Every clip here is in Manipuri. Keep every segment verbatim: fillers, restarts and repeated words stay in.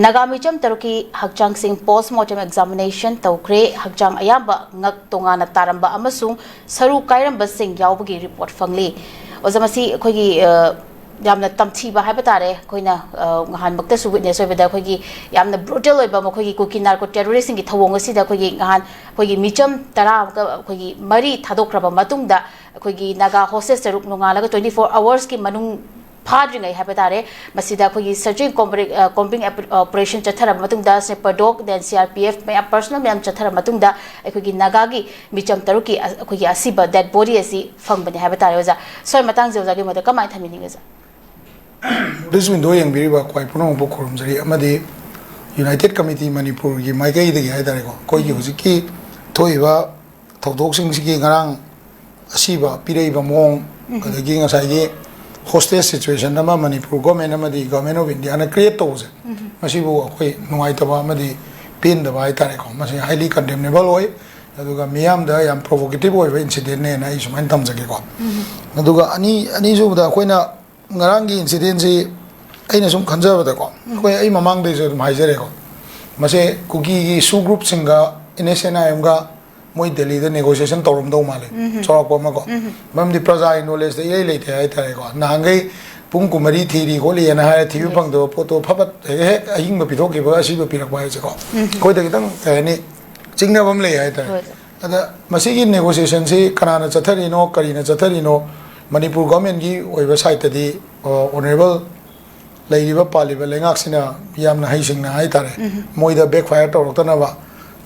ꯅꯥꯒꯥ ꯃꯤꯆꯝ ꯇꯔꯨꯛꯀꯤ ꯍꯛꯆꯥꯡꯁꯤꯡ post mortem examination ꯇꯧꯈ꯭ꯔꯦ꯫ ꯍꯛꯆꯥꯡ ꯑꯌꯥꯝꯕ ꯉꯛ ꯇꯣꯉꯥꯟꯅ ꯇꯥꯔꯝꯕ ꯑꯃꯁꯨꯡ ꯁꯔꯨ ꯀꯥꯏꯔꯝꯕꯁꯤꯡ ꯌꯥꯎꯕꯒꯤ report ꯐꯪꯂꯤ꯫ ꯑꯣꯖꯥ, ꯃꯁꯤ ꯑꯩꯈꯣꯏꯒꯤ, ꯑ, ꯌꯥꯝꯅ ꯇꯝꯊꯤꯕ ꯍꯥꯏꯕ ꯇꯥꯔꯦ꯫ ꯑꯩꯈꯣꯏꯅ, ꯑ, ꯉꯍꯥꯟꯃꯛꯇꯁꯨ witness ꯑꯣꯏꯕꯗ ꯑꯩꯈꯣꯏꯒꯤ ꯌꯥꯝꯅ brutal ꯑꯣꯏꯕ ꯃꯈꯣꯏꯒꯤ ꯀꯨꯀꯤ narco terroristꯁꯤꯡꯒꯤ ꯊꯧꯑꯣꯡ ꯑꯁꯤꯗ ꯑꯩꯈꯣꯏꯒꯤ ꯉꯍꯥꯟ ꯑꯩꯈꯣꯏꯒꯤ ꯃꯤꯆꯝ ꯇꯔꯥ ꯑꯃꯒ ꯑꯩꯈꯣꯏꯒꯤ ꯃꯔꯤ ꯊꯥꯗꯣꯛꯈ꯭ꯔꯕ ꯃꯇꯨꯡꯗ ꯑꯩꯈꯣꯏꯒꯤ ꯅꯥꯒꯥ hostage ꯇꯔꯨꯛ ꯅꯣꯡꯉꯥꯜꯂꯒ twenty four hoursꯀꯤ ꯃꯅꯨꯡ ꯐꯥꯗ꯭ꯔꯤꯉꯩ ꯍꯥꯏꯕ ꯇꯥꯔꯦ, ꯃꯁꯤꯗ ꯑꯩꯈꯣꯏꯒꯤ searching combing, ꯑ, combing operation ꯆꯠꯊꯔꯕ ꯃꯇꯨꯡꯗ sniper dog, then C R P F ꯃꯌꯥꯝ, personnel ꯃꯌꯥꯝ ꯆꯠꯊꯔꯕ ꯃꯇꯨꯡꯗ ꯑꯩꯈꯣꯏꯒꯤ ꯅꯥꯒꯥꯒꯤ ꯃꯤꯆꯝ ꯇꯔꯨꯛꯀꯤ ꯑ-, ꯑꯩꯈꯣꯏꯒꯤ ꯑꯁꯤꯕ dead body ꯑꯁꯤ ꯐꯪꯕꯅꯤ ꯍꯥꯏꯕ ꯇꯥꯔꯦ ꯑꯣꯖꯥ꯫ ꯁ꯭ꯋꯥꯏ ꯃꯇꯥꯡꯁꯦ ꯑꯣꯖꯥꯒꯤ ꯃꯣꯠꯇ ꯀꯃꯥꯏꯅ ꯊꯝꯕꯤꯅꯤꯡꯉꯤ ꯑꯣꯖꯥ? Business Window ꯌꯦꯡꯕꯤꯔꯤꯕ ꯈ꯭ꯋꯥꯏ ꯄꯨꯝꯅꯃꯛꯄꯨ ꯈꯨꯔꯨꯝꯖꯔꯤ, ꯑꯃꯗꯤ United Committee ꯃꯅꯤꯄꯨꯔꯒꯤ ꯃꯥꯏꯀꯩꯗꯒꯤ ꯍꯥꯏ ꯇꯥꯔꯦꯀꯣ, ꯑꯩꯈꯣꯏꯒꯤ ꯍꯧꯖꯤꯛꯀꯤ ꯊꯣꯛꯏꯕ ꯊꯧꯗꯣꯛꯁꯤꯡꯁꯤꯒꯤ ꯉꯔꯥꯡ ꯑꯁꯤꯕ ꯄꯤꯔꯛꯏꯕ ꯃꯑꯣꯡ, ꯑꯗꯒꯤ ꯉꯁꯥꯏꯒꯤ hostage situation ꯑꯃ ꯃꯅꯤꯄꯨꯔ government ꯑꯃꯗꯤ Government of Indiaꯅ create ꯇꯧꯕꯁꯦ, ꯃꯁꯤꯕꯨ ꯑꯩꯈꯣꯏ ꯅꯨꯡꯉꯥꯏꯇꯕ ꯑꯃꯗꯤ ꯄꯦꯟꯗꯕ ꯍꯥꯏ ꯇꯥꯔꯦꯀꯣ, ꯃꯁꯤ highly condemnable ꯑꯣꯏ꯫ ꯑꯗꯨꯒ ꯃꯤꯌꯥꯝꯗ ꯌꯥꯝ provocative ꯑꯣꯏꯕ incidentꯅꯦꯅ ꯑꯩ ꯁꯨꯃꯥꯏꯅ ꯊꯝꯖꯒꯦꯀꯣ꯫ ꯑꯗꯨꯒ ꯑꯅꯤ, ꯑꯅꯤꯁꯨꯕꯗ ꯑꯩꯈꯣꯏꯅ ꯉꯔꯥꯡꯒꯤ incidentꯁꯤ ꯑꯩꯅ ꯁꯨꯝ ꯈꯟꯖꯕꯗꯀꯣ, ꯑꯩꯈꯣꯏ, ꯑꯩ ꯃꯃꯥꯡꯗꯩꯁꯨ ꯑꯗꯨꯝ ꯍꯥꯏꯖꯔꯦꯀꯣ, ꯃꯁꯦ ꯀꯨꯀꯤꯒꯤ SoO groupꯁꯤꯡꯒ NSCN-IMꯒ ꯃꯣꯏ ꯗꯦꯜꯂꯤꯗ negotiation ꯇꯧꯔꯝꯗꯧ ꯃꯥꯜꯂꯦ, ꯆꯥꯎꯔꯥꯛꯄ ꯑꯃꯀꯣ꯫ ꯃꯔꯝꯗꯤ ꯄ꯭ꯔꯖꯥꯒꯤ knowledgeꯇ ꯏꯔꯩ ꯂꯩꯇꯦ ꯍꯥꯏꯇꯥꯔꯦꯀꯣ꯫ ꯅꯍꯥꯟꯈꯩ ꯄꯨꯡ ꯀꯨꯟꯃꯔꯤ ꯊꯤꯔꯤ ꯈꯣꯠꯂꯤꯅ ꯍꯥꯏꯔ ꯊꯤꯕ ꯐꯪꯗꯕ ꯄꯣꯠꯇꯣ ꯐꯕꯠ ꯍꯦꯛ, ꯍꯦꯛ ꯑꯍꯤꯡꯕ ꯄꯤꯊꯣꯛꯈꯤꯕ, ꯑꯁꯤꯕ ꯄꯤꯔꯛꯄ ꯍꯥꯏꯁꯦꯀꯣ, ꯑꯩꯈꯣꯏꯗ ꯈꯤꯇꯪ, ꯀꯩ ꯍꯥꯏꯅꯤ, ꯆꯤꯡꯅꯕ ꯑꯃ ꯂꯩ ꯍꯥꯏꯇꯥꯔꯦ꯫ ꯍꯣꯏ꯫ ꯑꯗ ꯃꯁꯤꯒꯤ negotiationꯁꯤ ꯀꯅꯥꯅ ꯆꯠꯊꯔꯤꯅꯣ, ꯀꯔꯤꯅ ꯆꯠꯊꯔꯤꯅꯣ, ꯃꯅꯤꯄꯨꯔ governmentꯀꯤ ꯑꯣꯏꯕ sideꯇꯗꯤ, ꯑ, honourable ꯂꯩꯔꯤꯕ ꯄꯥꯜꯂꯤꯕ ꯂꯩꯉꯥꯛꯁꯤꯅ ꯌꯥꯝꯅ ꯍꯩꯁꯤꯡꯅ ꯍꯥꯏꯇꯥꯔꯦ, ꯃꯣꯏꯗ backfire ꯇꯧꯔꯛꯇꯅꯕ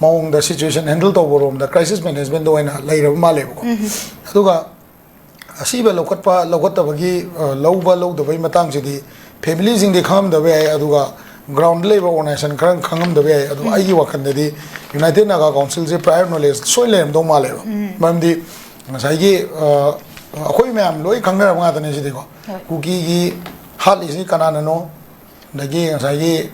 ꯃꯑꯣꯡꯗ situation handle ꯇꯧꯕꯔꯣꯝꯗ, crisis managementꯇ ꯑꯣꯏꯅ ꯂꯩꯔꯕ ꯃꯥꯜꯂꯦꯕꯀꯣ꯫ ꯑꯗꯨꯒ ꯑꯁꯤꯕ ꯂꯧꯈꯠꯄ ꯂꯧꯈꯠꯇꯕꯒꯤ, ꯑ, ꯂꯧꯕ ꯂꯧꯗꯕꯒꯤ ꯃꯇꯥꯡꯁꯤꯗꯤ familyꯁꯤꯡꯗꯤ ꯈꯪꯉꯝꯗꯕ ꯌꯥꯏ, ꯑꯗꯨꯒ groundꯗ ꯂꯩꯕ organization ꯈꯔ ꯈꯪꯉꯝꯗꯕ ꯌꯥꯏ꯫ ꯑꯗꯨ ꯑꯩꯒꯤ ꯋꯥꯈꯜꯗꯗꯤ United Naga Councilꯁꯦ prior knowledge ꯁꯣꯏ ꯂꯩꯔꯝꯗꯧ ꯃꯥꯜꯂꯦꯕ꯫ ꯃꯔꯝꯗꯤ ꯉꯁꯥꯏꯒꯤ, ꯑ, ꯑꯩꯈꯣꯏ ꯃꯌꯥꯝ ꯂꯣꯏ ꯈꯪꯅꯔꯕ ꯉꯥꯛꯇꯅꯦ ꯁꯤꯗꯤꯀꯣ꯫ ꯍꯣꯏ꯫ ꯀꯨꯀꯤꯒꯤ ꯍꯥꯠꯂꯤꯁꯤ ꯀꯅꯥꯅꯅꯣ? ꯑꯗꯒꯤ ꯉꯁꯥꯏꯒꯤ,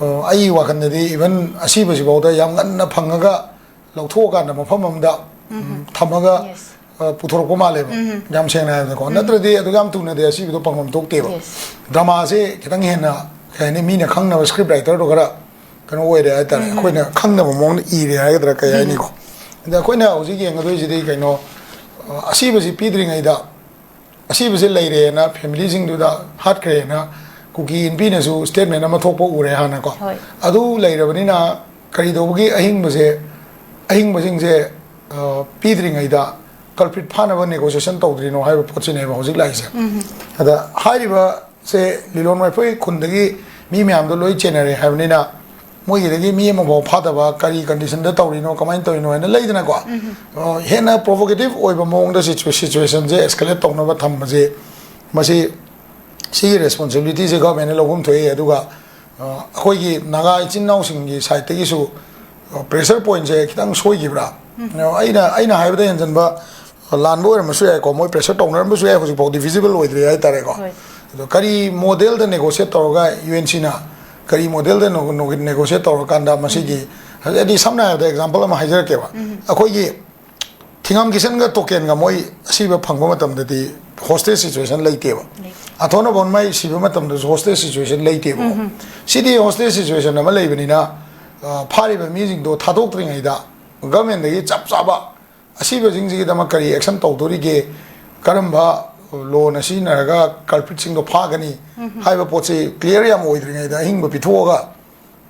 ꯑ, ꯑꯩꯒꯤ ꯋꯥꯈꯜꯗꯗꯤ even ꯑꯁꯤꯕꯁꯤꯐꯥꯎꯗ ꯌꯥꯝ ꯉꯟꯅ ꯐꯪꯉꯒ ꯂꯧꯊꯣꯛꯑꯀꯥꯟꯗ ꯃꯐꯝ ꯑꯃꯗ, ꯎꯝ, ꯊꯝꯃꯒ, Yes. ꯑ, ꯄꯨꯊꯣꯔꯛꯄ ꯃꯥꯜꯂꯦꯕ꯫ ꯌꯥꯝ ꯁꯦꯡꯅ ꯍꯥꯏꯔꯕꯗꯀꯣ꯫ ꯅꯠꯇ꯭ꯔꯗꯤ ꯑꯗꯨꯛ ꯌꯥꯝ ꯊꯨꯅꯗꯤ ꯑꯁꯤꯕꯗꯣ ꯐꯪꯐꯝ ꯊꯣꯛꯇꯦꯕ꯫ Yes. Dramaꯁꯦ ꯈꯤꯇꯪ ꯍꯦꯟꯅ ꯀꯩ ꯍꯥꯏꯅꯤ, ꯃꯤꯅ ꯈꯪꯅꯕ script writer ꯗꯣ ꯈꯔ ꯀꯩꯅꯣ ꯑꯣꯏꯔꯦ ꯍꯥꯏꯇꯥꯔꯦ, ꯑꯩꯈꯣꯏꯅ ꯈꯪꯅꯕ ꯃꯑꯣꯡꯗ ꯏꯔꯦ ꯍꯥꯏꯒꯗ꯭ꯔꯥ, ꯀꯩ ꯍꯥꯏꯅꯤꯀꯣ꯫ ꯑꯗ ꯑꯩꯈꯣꯏꯅ ꯍꯧꯖꯤꯛ ꯌꯦꯡꯒꯗꯣꯏꯁꯤꯗꯤ ꯀꯩꯅꯣ, ꯑ, ꯑꯁꯤꯕꯁꯤ ꯄꯤꯗ꯭ꯔꯤꯉꯩꯗ, ꯑꯁꯤꯕꯁꯦ ꯂꯩꯔꯦꯅ, ꯐꯦꯃꯤꯂꯤꯁꯤꯡꯗꯨꯗ ꯍꯥꯠꯈ꯭ꯔꯦꯅ ꯀꯨꯀꯤ ꯏꯟꯄꯤꯅꯁꯨ statement ꯑꯃ ꯊꯣꯛꯄ ꯎꯔꯦ ꯍꯥꯟꯅꯀꯣ꯫ ꯍꯣꯏ꯫ ꯑꯗꯨ ꯂꯩꯔꯕꯅꯤꯅ ꯀꯔꯤ ꯇꯧꯕꯒꯤ ꯑꯍꯤꯡꯕꯁꯦ, ꯑꯍꯤꯡꯕꯁꯤꯡꯁꯦ, ꯑ, ꯄꯤꯗ꯭ꯔꯤꯉꯩꯗ culprit ꯐꯥꯅꯕ negotiation ꯇꯧꯗ꯭ꯔꯤꯅꯣ ꯍꯥꯏꯕ ꯄꯣꯠꯁꯤꯅꯦꯕ ꯍꯧꯖꯤꯛ ꯂꯥꯛꯏꯁꯦ꯫ ꯑꯗ ꯍꯥꯏꯔꯤꯕꯁꯦ ꯂꯤꯂꯣꯡ ꯃꯩꯐꯣꯏ ꯈꯨꯟꯗꯒꯤ ꯃꯤ ꯃꯌꯥꯝꯗꯣ ꯂꯣꯏ ꯆꯦꯟꯅꯔꯦ ꯍꯥꯏꯕꯅꯤꯅ, ꯃꯣꯏꯒꯤꯗꯒꯤ ꯃꯤ ꯑꯃꯐꯥꯎ ꯐꯥꯗꯕ, ꯀꯔꯤ condition ꯗ ꯇꯧꯔꯤꯅꯣ, ꯀꯃꯥꯏꯅ ꯇꯧꯔꯤꯅꯣ ꯍꯥꯏꯅ ꯂꯩꯗꯅꯀꯣ꯫ ꯑ, ꯍꯦꯟꯅ provocative ꯑꯣꯏꯕ ꯃꯑꯣꯡꯗ situa- situation ꯁꯦ escalate ꯇꯧꯅꯕ ꯊꯝꯕꯁꯦ, ꯃꯁꯤ, ꯁꯤꯒꯤ responsibility ꯁꯦ government ꯅ ꯂꯧꯐꯝ ꯊꯣꯛꯑꯦ꯫ ꯑꯗꯨꯒ, ꯑ, ꯑꯩꯈꯣꯏꯒꯤ ꯅꯥꯒꯥ ꯏꯆꯤꯟ ꯏꯅꯥꯎꯁꯤꯡꯒꯤ side ꯇꯒꯤꯁꯨ, ꯑ, pressure point ꯁꯦ ꯈꯤꯇꯪ ꯁꯣꯏꯈꯤꯕ꯭ꯔꯥ? ꯑ, ꯑꯩꯅ, ꯑꯩꯅ ꯍꯥꯏꯕꯗ ꯍꯦꯟꯖꯟꯕ, ꯑ, ꯂꯥꯟꯕ ꯑꯣꯏꯔꯝꯕꯁꯨ ꯌꯥꯏꯀꯣ, ꯃꯣꯏ pressure ꯇꯧꯅꯔꯝꯕꯁꯨ ꯌꯥꯏ, ꯍꯧꯖꯤꯛꯐꯥꯎꯗꯤ visible ꯑꯣꯏꯗ꯭ꯔꯤ ꯍꯥꯏꯇꯥꯔꯦꯀꯣ꯫ ꯍꯣꯏ꯫ ꯑꯗꯣ ꯀꯔꯤ model ꯗ negotiate ꯇꯧꯔꯒ U N C ꯅ, ꯀꯔꯤ model ꯗ ꯅꯣ-, ꯅꯣ-, negotiate ꯇꯧꯔꯀꯥꯟꯗ ꯃꯁꯤꯒꯤ, ꯍꯥꯏꯗꯤ ꯁꯝꯅ ꯍꯥꯏꯔꯕꯗ example ꯑꯃ ꯍꯥꯏꯖꯔꯛꯀꯦꯕ꯫ ꯑꯩꯈꯣꯏꯒꯤ ꯊꯤꯉꯝ ꯀꯤꯁꯟꯒ ꯇꯣꯀꯦꯟꯒ ꯃꯣꯏ ꯑꯁꯤꯕ ꯐꯪꯕ ꯃꯇꯝꯗꯗꯤ hostage situation ꯂꯩꯇꯦꯕ꯫ ꯂꯩ꯫ ꯑꯊꯣꯅ ꯕꯣꯟꯃꯥꯏ ꯁꯤꯕ ꯃꯇꯝꯗꯁꯨ hostage situation ꯂꯩꯇꯦꯕꯀꯣ꯫ ꯁꯤꯗꯤ hostage situation ꯑꯃ ꯂꯩꯕꯅꯤꯅ, ꯑ, ꯐꯥꯔꯤꯕ ꯃꯤꯁꯤꯡꯗꯣ ꯊꯥꯗꯣꯛꯇ꯭ꯔꯤꯉꯩꯗ government ꯇꯒꯤ ꯆꯞ ꯆꯥꯕ ꯑꯁꯤꯕꯁꯤꯡꯁꯤꯒꯤꯗꯃꯛ ꯀꯔꯤ action ꯇꯧꯗꯣꯔꯤꯒꯦ, ꯀꯔꯝꯕ law ꯅ ꯁꯤꯖꯤꯟꯅꯔꯒ culprit ꯁꯤꯡꯗꯣ ꯐꯥꯒꯅꯤ ꯍꯥꯏꯕ ꯄꯣꯠꯁꯤ clear ꯌꯥꯝ ꯑꯣꯏꯗ꯭ꯔꯤꯉꯩꯗ ꯑꯍꯤꯡꯕ ꯄꯤꯊꯣꯛꯑꯒ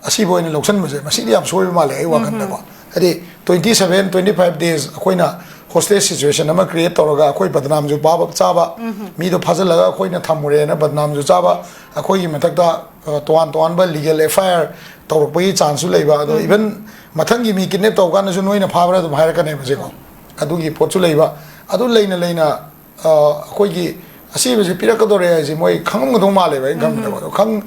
ꯑꯁꯤꯕ ꯑꯣꯏꯅ ꯂꯧꯁꯟꯕꯁꯦ, ꯃꯁꯤꯗꯤ ꯌꯥꯝ ꯁꯣꯏꯕ ꯃꯥꯜꯂꯦ ꯑꯩ ꯋꯥꯈꯜꯗꯀꯣ꯫ ꯍꯥꯏꯗꯤ twenty seven, twenty five days ꯑꯩꯈꯣꯏꯅ hostage situation ꯑꯃ create ꯇꯧꯔꯒ ꯑꯩꯈꯣꯏ ꯕꯗꯅꯥꯝꯁꯨ ꯄꯥꯕ ꯆꯥꯕ, ꯃꯤꯗꯣ ꯐꯥꯖꯤꯜꯂꯒ ꯑꯩꯈꯣꯏꯅ ꯊꯝꯃꯨꯔꯦꯅ ꯕꯗꯅꯥꯝꯁꯨ ꯆꯥꯕ, ꯑꯩꯈꯣꯏꯒꯤ ꯃꯊꯛꯇ, ꯑ, ꯇꯣꯉꯥꯟ ꯇꯣꯉꯥꯟꯕ legal F I R ꯇꯧꯔꯛꯄꯒꯤ chance ꯁꯨ ꯂꯩꯕ꯫ ꯑꯗꯣ even ꯃꯊꯪꯒꯤ ꯃꯤ kidnap ꯇꯧ ꯀꯥꯟꯗꯁꯨ ꯅꯣꯏꯅ ꯐꯥꯕ꯭ꯔꯥ ꯑꯗꯨꯝ ꯍꯥꯏꯔꯛꯀꯅꯦꯕ ꯁꯦꯀꯣ꯫ ꯑꯗꯨꯒꯤ ꯄꯣꯠꯁꯨ ꯂꯩꯕ꯫ ꯑꯗꯨ ꯂꯩꯅ ꯂꯩꯅ, ꯑ, ꯑꯩꯈꯣꯏꯒꯤ ꯑꯁꯤꯕꯁꯦ ꯄꯤꯔꯛꯀꯗꯧꯔꯦ ꯍꯥꯏꯁꯦ ꯃꯣꯏ ꯈꯪꯉꯝꯒꯗꯧ ꯃꯥꯜꯂꯦꯕ, ꯑꯩꯅ ꯈꯟꯕꯗꯀꯣ꯫ ꯑꯗꯣ ꯈꯪ-,